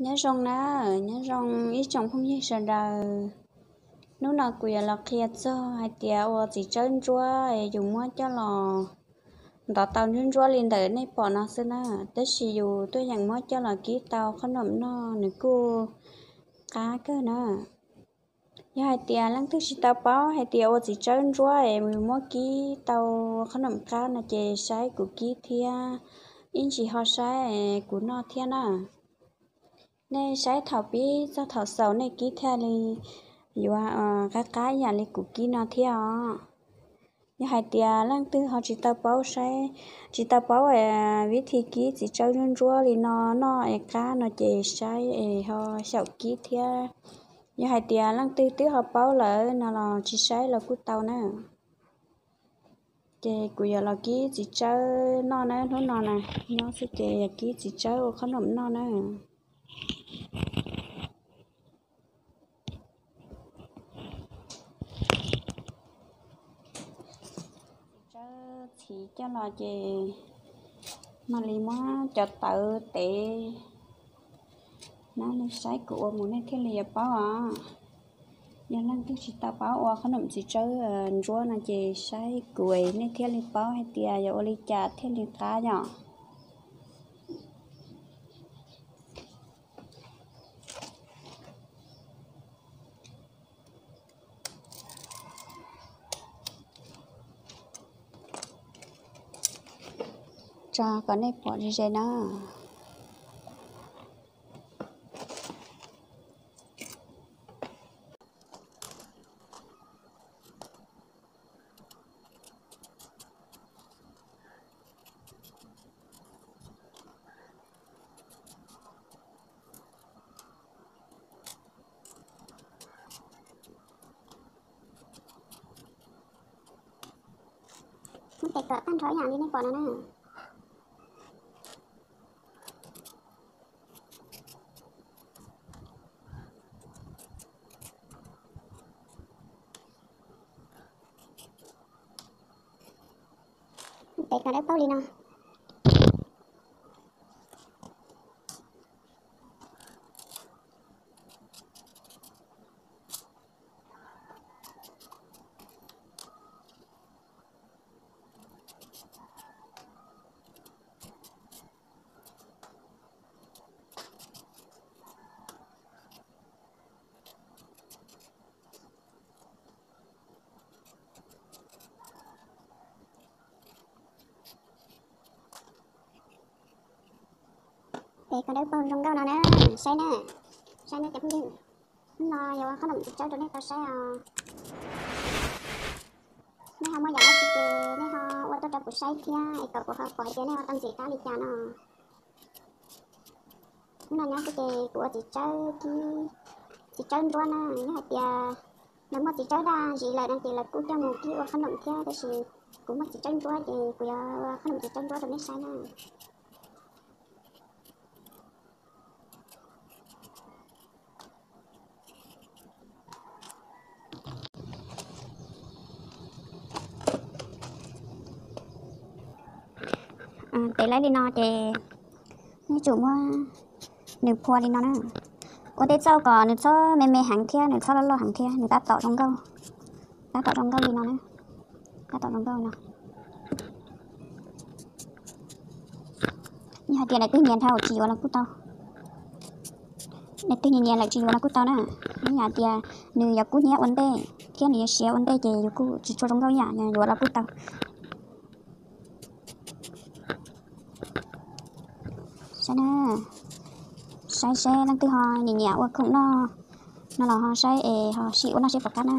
Nyob zoo na, nyob zoo ib tsoom phooj ywg sawv daws. Hnub no kuv yuav los qhia txog hais tias ua txiv tsawb ntsuab es yus muab coj los ntov tau ntsuab ntsuab li ntawm nej pom no xwb na, tab sis yus tuaj yeem muab coj los kib tau qhob noom noj nws kuj qab kawg na. Yog hais tias leej twg tsis tau paub hais tias ua txiv tsawb ntsuab es yus muab kib tau qhob noom qab no ces saib kuv kib thiab, ib ntsis ho saib kuv noj thiab na. Nej saib thaum pib txog thaum xaus nej kib thiaj li yuav qab qab ib yam li kuv kib no thiab os. Yog hais tias leej twg ho tsis tau paub saib, tsis tau paub vib thi kib txiv tsawb ntsuab ntsuab li no noj es qab no ces saib es ho xyaum kib thiab. Yog hais tias leej twg twb ho paub lawm no los tsis saib los kuj tau na. Ces kuv yuav los kib txiv tsawb noj na, hnub no na, nyob xwb ces yog kib txiv tsawb ua qhob noom noj na. Txiv tsawb txhiv coj los ces mam li muab cov tawv tev na, nej saib kuv ua mus nej thiaj li yuav paub os. Yog leej twg tsis tau paub ua qhob noom txiv tsawb ntsuab no ces saib kuv nej thiaj li paub hais tias yuav ua li cas thiaj li qab yom. Tso kom nej pom ze ze na. Muab tes kom tag nrho ib yam li nej pom no na. Tes kom dawb paug li no. Tes kom dawb paug zoo nkauj no na, saib na, saib na cov phooj ywg. Hnub no yuav ua qhob noom txiv tsawb rau nej tau saib os. Nej ho muaj yam dab tsi ces nej ho ua tuaj rau kuv saib thiab es kom kuv ho pom hais tias nej ua tau ntxim qab li cas no. Hnub no nyob xwb ces kuv ua txiv tsawb kib, txiv tsawb nruab na, yog hais tias lawv muaj txiv tsawb daj zis lawm no ces lawv kuj coj mus kib ua qhob noom thiab, tab sis kuv muaj txiv tsawb nruab ces kuv yuav ua qhob noom txiv tsawb nruab rau nej saib na. Tes laib li no ces nej tsum muab nws phua li no na. Ua tej txauj kom nws txhob me me heev thiab nws txhob loj loj heev thiab nws tab tom zoo nkauj, tab tom zoo nkauj li no na, tab tom zoo nkauj no. Yog hais tias daim twg nyias dhau tsis yuav los kuj tau. Daim twg nyias nyias lawm tsis yuav los kuj tau na. Yog hais tias nws yuav kub hnyiab ua ntej thiab nws yuav siav ua ntej ces yus kuj tsis tshua zoo nkauj ib yam, yuav los kuj tau. Saib na, saib seb leej twg ho nyiam nyiam ua khoom noj no los ho saib es ho sim ua noj seb puas qab na.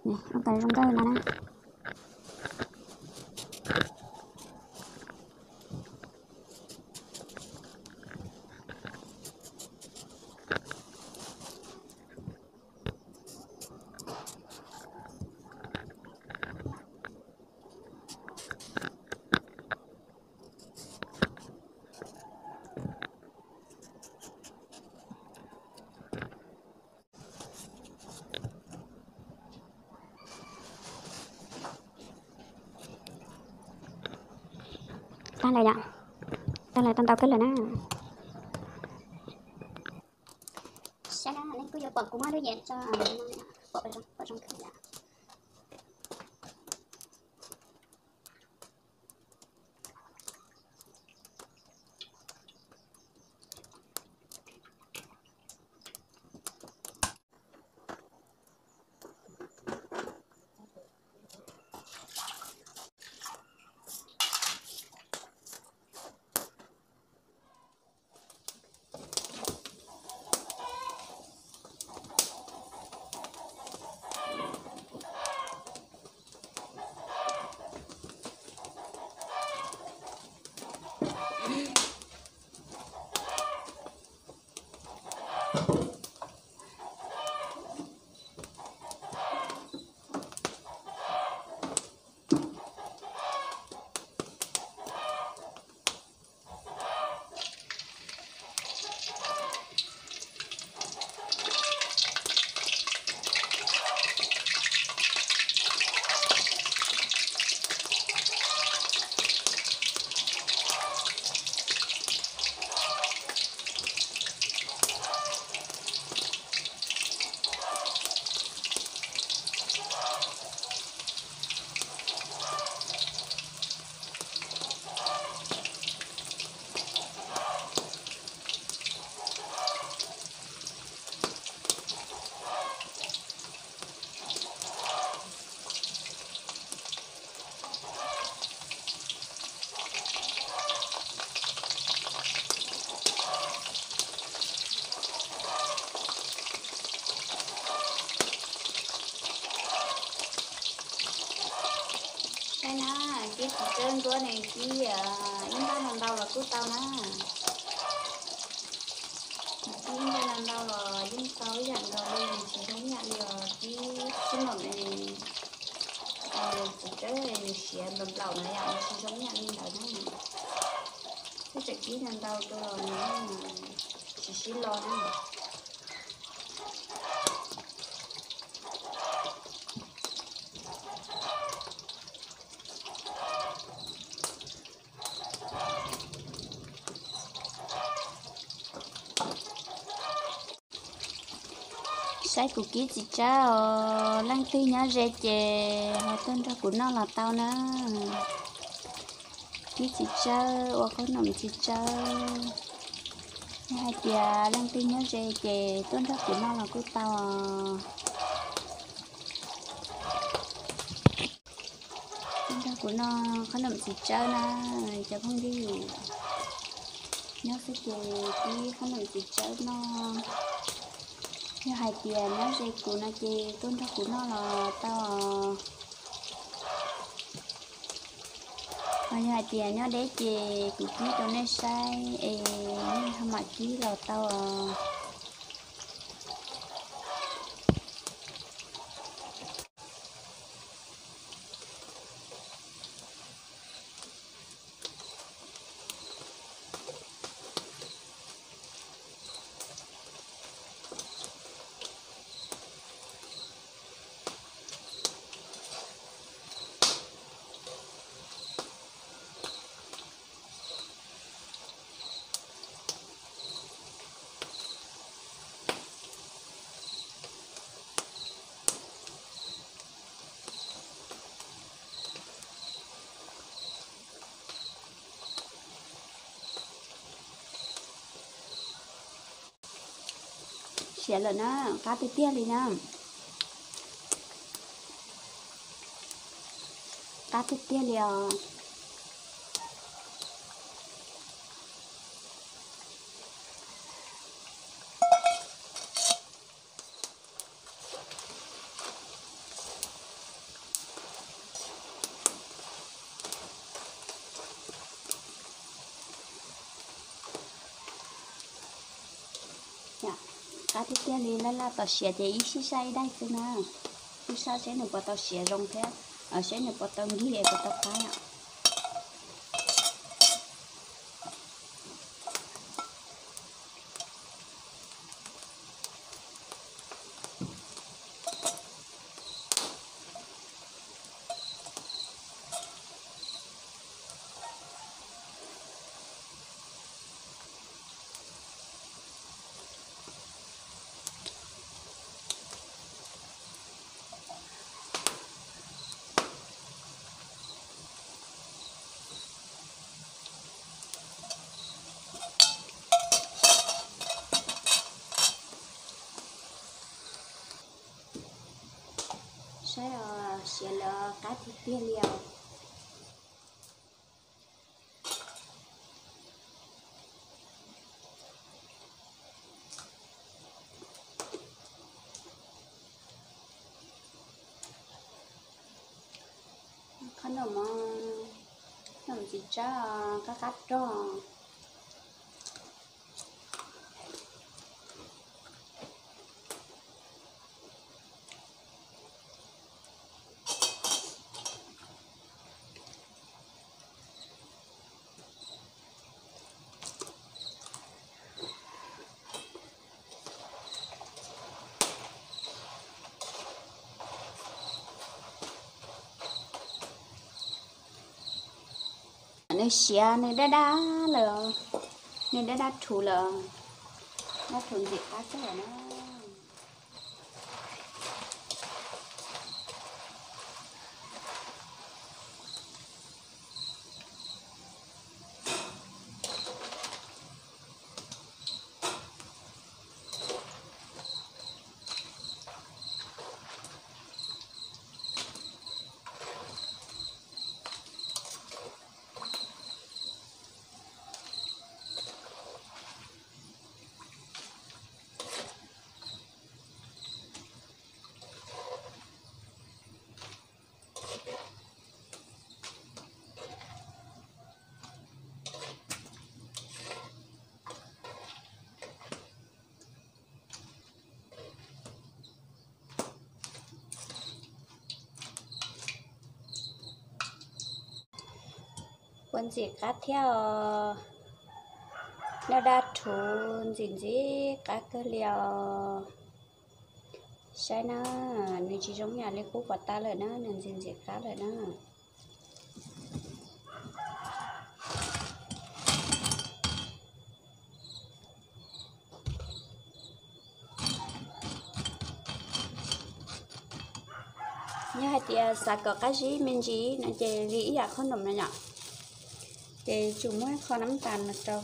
Ua kom zoo nkauj no na. Lawm yom, tag lawm, tau ntau kawg lawm na. Saib na, nej kuj yuav pom kuv muab lub yam tso, pom zoo, pom zoo kawg yom. Saib na, kib txiv tsawb nruab ne, kib ib nrab ntau ntau los kuj tau na. Kib ib nrab ntau ntau los yeej tau ib yam nkaus li, tsis zoo ib yam li os. Kib xib nraum ne, txiv tsawb nws siav nplaum nplaum na yom, nws tsis zoo ib yam li ntawd na. Twb tseem kib ntau ntau rau los nws tsis sib lo na. Saib kuv kib txiv tsawb os, leej twg nyob ze ces ho tuaj nrog kuv noj los tau na. Kib txiv tsawb ua qhob noom txiv tsawb, yog hais tias leej twg nyob ze ces tuaj nrog kuv noj los kuj tau os. Tuaj nrog kuv noj qhob noom txiv tsawb na, cov phooj ywg. Nyob xwb ces kib qhob noom txiv tsawb noj. Yog hais tias nyob ze kuv no ces tuaj nrog kuv noj los tau os. Ho yog hais tias nyob deb ces kuv kib rau nej saib es nej ho mam kib los tau os. Siav lawm na, qab tiag tiag li na. Qab tiag tiag li os. Qab tiag tiag li, laj laj tau siav ces ib sij saj ib daig xwb na. Sij saj seb nws puas tau siav zoo thiab, seb nws puas tau nkig es puas tau qab yom. Saib os, siav lawm, qab tiag tiag li os. Qhob noom, noom txiv tsawb qab qab rog. Nws siav, nws daj daj lawm, nws daj daj rhuv lawm, daj rhuv ntxim qab xwb lawm na. Puas ntxim qab thiab os? Daj daj rhuv ntxim ntxim qab kawg li os. Saib na, nws tsis zoo yam li qub puas tas lawm na, nws ntxim ntxim qab lawm na. Yog hais tias xav kom qab zib me ntsis no ces li ib yam qhob noom no yom, ces tsum muab qho nab tas no rau.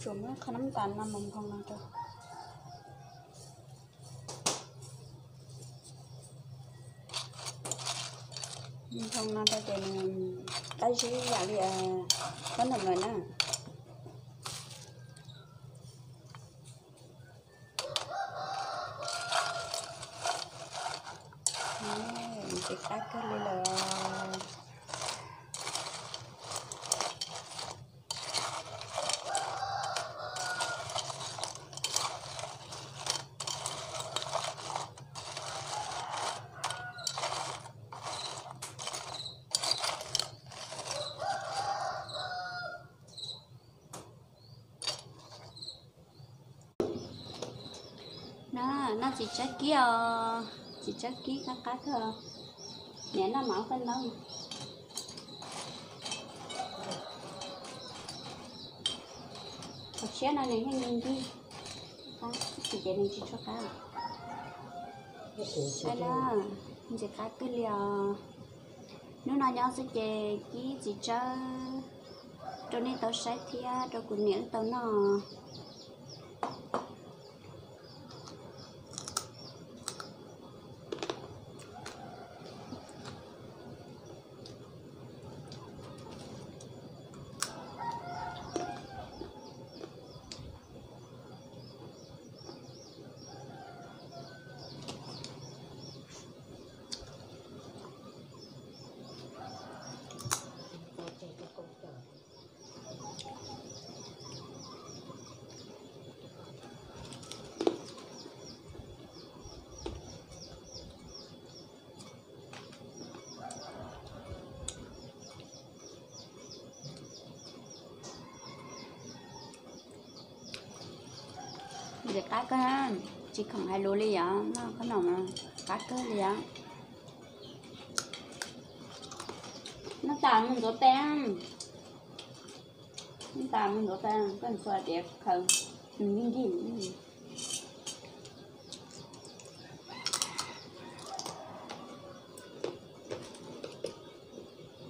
Tsum muab qho nab tas no mus nphoo no rau. Nphoo no rau ces nws qab zib yam li qhob noom lawm na. Ntxim qab kawg li lawm. Na, noj txiv tsawb kib os, txiv tsawb kib qab qab kawg. Niam noj mas ua koj ntaub. Qhov tshiab no nws yeej ncig ncig, qab tsis ces nws tsis tshua qab. Saib na, ntxim qab kawg li os. Hnub no nyob xwb ces kib txiv tsawb rau nej tau saib thiab rau kuv niam wb tau noj. Ntxim qab kawg, tsis khoom hais lus li yom, noj qhob noom qab kawg li yom. Noj tas mus ntxuav tes, noj tas mus ntxuav tes, koj ntxuav tias khaws nws ncig ncig.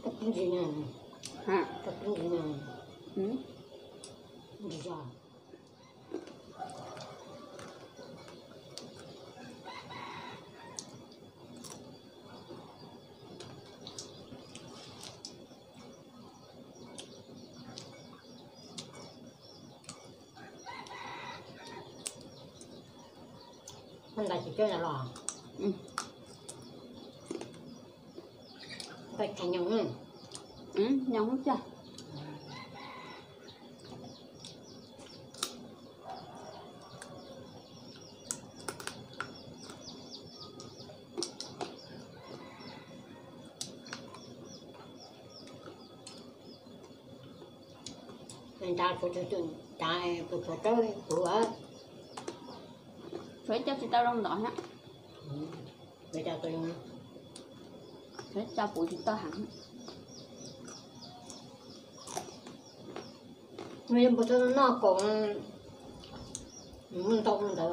Koj pub ntsis na. Ha? Koj pub ntsis na. Ntsis zog. Ntawd tsis coj los. Nyoos, nyoos. Nta, kuv tshuav ib co tsis tau zoo ntov thiab. Tshuav ib co puv tsis tau heev. Nws yuav puv tau noj kaus, nws muaj ntau ntawd.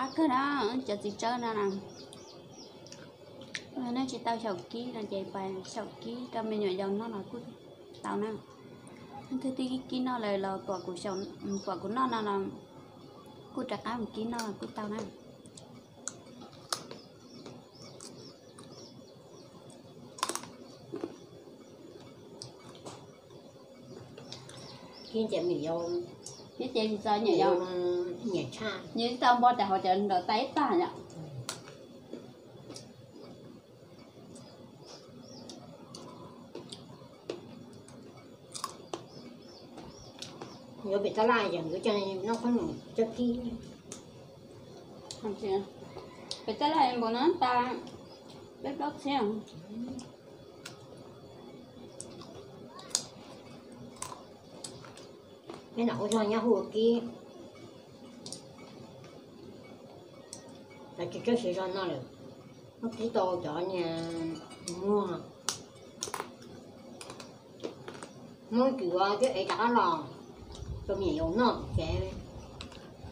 Qab kawg na, cov txiv tsawb no na. Nej tsis tau xyaum kib no ces pais xyaum kib rau me nyuam yaus noj los kuj tau na. Leej twg twb kib noj lawm los pom kuv noj no los kuj rov qab mus kib noj los kuj tau na. Kib ces me nyuam yaus, kib ces tsis txog nyuam yaus, nyiam tshaj, nyiam tsis tau npo tas hauv cov nraum tais ib tag yom. Yuav pem tab laj ces kuv coj noj qhob noom coj kib. Pem tab laj npaum no tas peb plaub txhiab. Peb nram ub zog nyob hu ua kib, lawv tsis txawj siv zog noj lawm, muab kib tau cov niag muag. Muab cim ua twb ev rov qab los rau me nyuam yaus noj ces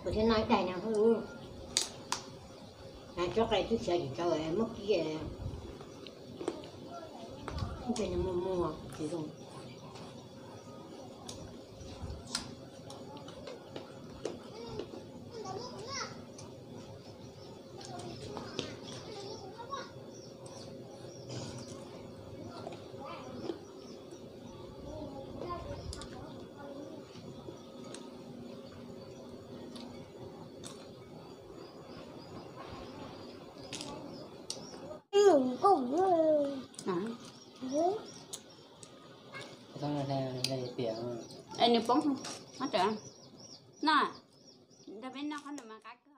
kuv thiaj noj ib daig no xwb. Tsob qe twb siav tsis tsawv, muab kib, ntshe nws muag muag tsis zoo. Es nws poob, no, nrog peb noj qhob noom mas qab.